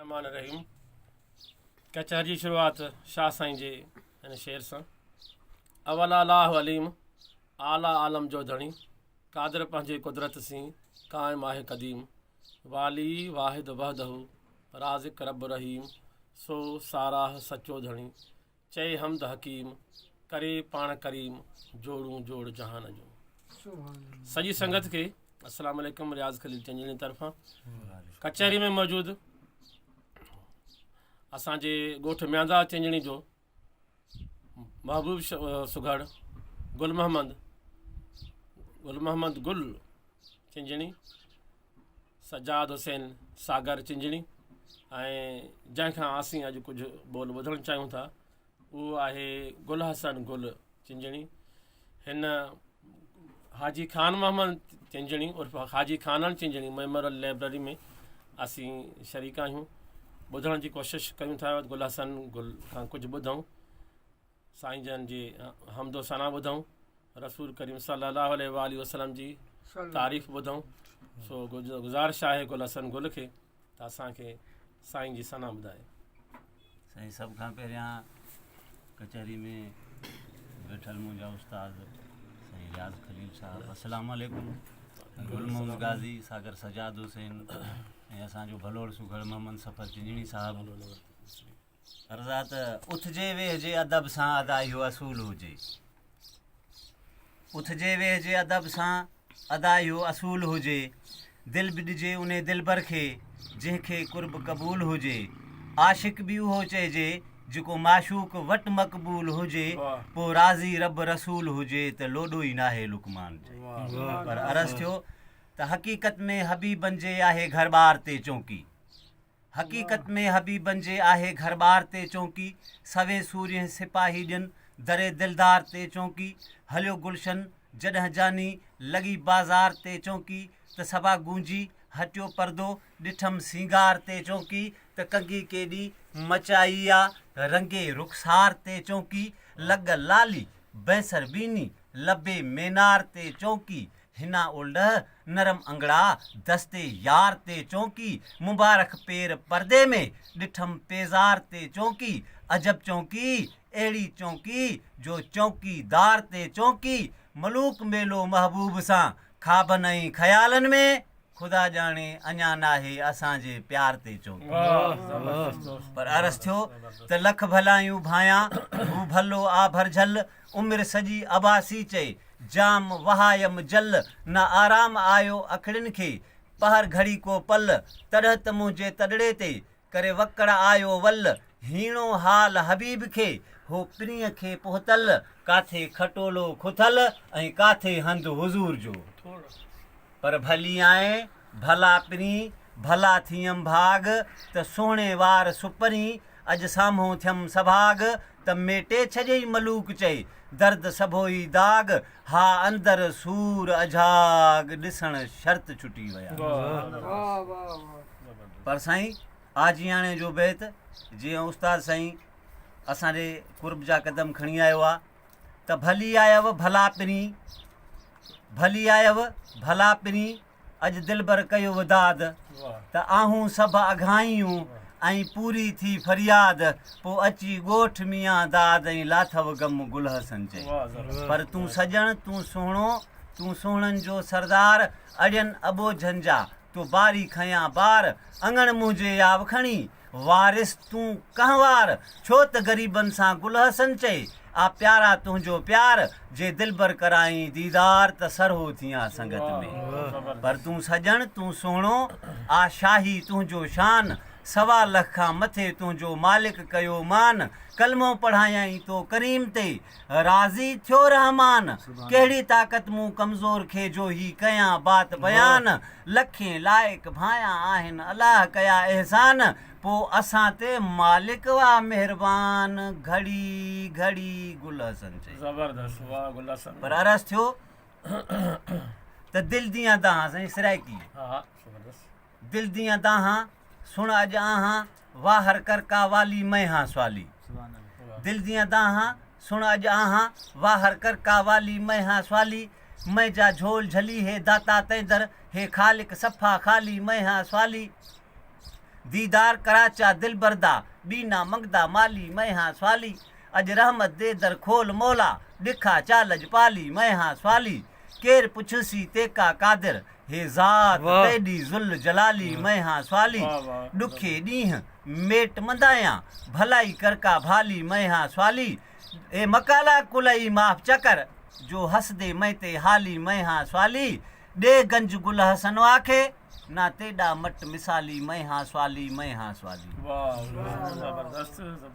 الرحمٰن الرحيم ڪچهري جي شروعات شاهه سائين جي هن شعر سان اول الله عليم اعليٰ عالم جو ڌڻي قادر پنهنجي قدرت سين قائم آهي قديم والي واحد وحده رازق رب رحيم سو ساراهه سچو ڌڻي چئي حمد حڪيم، ڪري پاڻ ڪريم، جوڙون جوڙ جهان جون. سڄي سنگت کي السلام عليڪم رياض خليل چنجڻي طرفان ڪچهري ۾ موجود اسان جي ڳوٺ مياندا چنجڻي جو محبوب سگهڙ گل محمد گل محمد گل چنجڻي سجاد حسين ساگر چنجڻي ۽ جنهن کان اسين اڄ ڪجهه ٻول ٻڌڻ چاهيون ٿا اهو آهي گل حسن گل چنجڻي هن حاجي خان محمد چنجڻي عرف حاجي خانڻ چنجڻي ميمورل لائبريري ۾ اسين شريڪ آهيون ٻڌڻ جي ڪوشش ڪيون ٿا گل حسن گل کان ڪجهه ٻڌون سائين جن جي حمد و ثنا ٻڌون رسول ڪريم صلي الله عليه واٰله وسلم جي تعريف ٻڌون سو گذارش آهي گل حسن گل کي ته اسان کي سائين جي ثنا ٻڌائي. سائين سڀ کان پهريان ڪچهري ۾ ويٺل منهنجا استاد سائين رياض خليل صاحب السلام عليڪم گل محمد غازي ساگر سجاد حسين ۽ اسان جو ڀلوڙ سگهڙ محمد صفر چنجڻي صاحب عرض آ ته اٿجي ويهجي ادب سان ادا اهو اصول هجي اٿجي ويهجي ادب سان ادا اهو اصول هجي دل به ڏجي انهي دلبر کي جنهن کي قرب قبول هجي عاشق به اهو چئجي جيڪو معشوق وٽ مقبول هجي پو راضي رب رسول هجي ته لوڏو ئي ناهي لقمان چئي پر عرض ٿيو ته حقيقت ۾ حبيبن جي آهي گهرٻار تي چونڪي حقيقت ۾ حبيبن جي آهي گهرٻار تي چونڪي، سوين سورهيه سپاهي ڏين دري دلدار تي چونڪي، هليو گلشن جڏهن جاني لڳي بازار تي چونڪي، ته صبا گونجي هٽيو پردو ڏٺم سينگار تي چونڪي، ته ڪنگي ڪيڏي مچائي آ رنگي رخسار تي چونڪي، لڳ لالي بينسر بيني لبي مينار تي چونڪي، هنا اولڙهه نرم انگڙا دستي يار تي چونڪي، مبارڪ پير پردي ۾ ڏٺم پيزار تي چونڪي، عجب چونڪي اهڙي چونڪي جو چونڪي دار تي چونڪي، ملوڪ ميلو محبوب سان خوابن ۽ خيالن ۾، خدا ڄاڻي اڃا ناهي اسان جي پيار تي چونڪي. پر عرض ٿيو ته لک ڀلايون ڀانيان هو ڀلو آ ڀرجهل، عمر سڄي عباسي چئي جام وهايم جل، نه آرام آيو اکڙين کي، پهر گهڙي ڪو پل، تڏهن ته منهنجي تڏڙي تي، ڪري وڪڙ آيو ول، هيڻو حال حبيب کي، هو پرينء کي پهتل، ڪاٿي کٽولو کٿل، ۽ ڪاٿي هنڌ حضور جو. پر ڀلي آئين، ڀلا پرين، ڀلا ٿيم ڀاڳ، ته سهڻي وار سپرين، اڄ سامهون ٿيم سڀاڳ، ته ميٽي ڇڏيئي ملوڪ چئي، درد سڀوئي داغ، ها اندر سور اجهاڳ، ڏسڻ شرط ڇٽي ويا. پر سائين آجياڻي جو بيت جيئن استاد سائين اسان ڏي قرب جا قدم کڻي آيو آ ته ڀلي آيو ڀلا پرين، ڀلي آيو ڀلا پرين، اڄ دلبر ڪيو وداد، ته آهون سڀ اگهائيون ۽ پوري ٿي فرياد، پوء اچي ڳوٺ ميان داد ۽ لاٿو غم گل حسن چئي. پر تون سڄڻ تون سهڻو، تون سهڻن جو سردار، اڙين اٻوجهن جا تو باري کنيا بار، اڱڻ منهنجي آو کڻي، وارث تون ڪنهوار، ڇو ته غريبن سان گل حسن چئي، آ پيارا تنهنجو پيار، جي دلبر ڪرائين ديدار ته سرهو ٿيان سنگت ۾. پر تون سڄڻ تون سهڻو، آ شاهي تنهنجو شان، سوا لک کان مٿي تنهنجو مالڪ ڪيو مان، ڪلمو پڙهايائين تو ڪريم تي، راضي ٿيو رحمان، ڪهڙي طاقت مون ڪمزور کي جو هي ڪيان بات بيان، لکين لائق ڀانيان آهن الله ڪيا احسان، پو اسان تي مالڪ واه مهربان، گهڙي گهڙي گل حسن چئي. زبردست واه گل حسن. پر عرض ٿيو ته دل ديان دانهان سائين سرائيڪي. ها زبردست. دل ديان دانهان سڻ اڄ آهان واهر ڪر ڪا والي مئن هان سوالي. دل ديان دانهان سڻ اڄ آهان واهر ڪر ڪا والي مئن هان سوالي. مئن جا جهول جهلي هي داتا تنهن در هي خالق صفا خالي مئن هان سوالي. ديدار ڪراچا دلبر دا، ٻي نا منگدا مالي مئن هان سوالي. اڄ رحمت the در کول مولا، ڏکا چا لڄ پالي مئن هان سوالي. ڪير پڇسي تيڪا قادر، هي ذات تيڏي ذوالجلالي مئن هان سوالي. ڏکي ڏينهن ميٽ مندايان، ڀلائي ڪر ڪا ڀالي مئن هان سوالي. اي مقالا ڪلئي معاف چڪر، جو حسدي مئن تي حالي مئن هان سوالي. ڏي گنج گل حسن آکي، نا تيڏا مٽ مثالي مئن هان سوالي مئن هان سوالي. واه زبردست.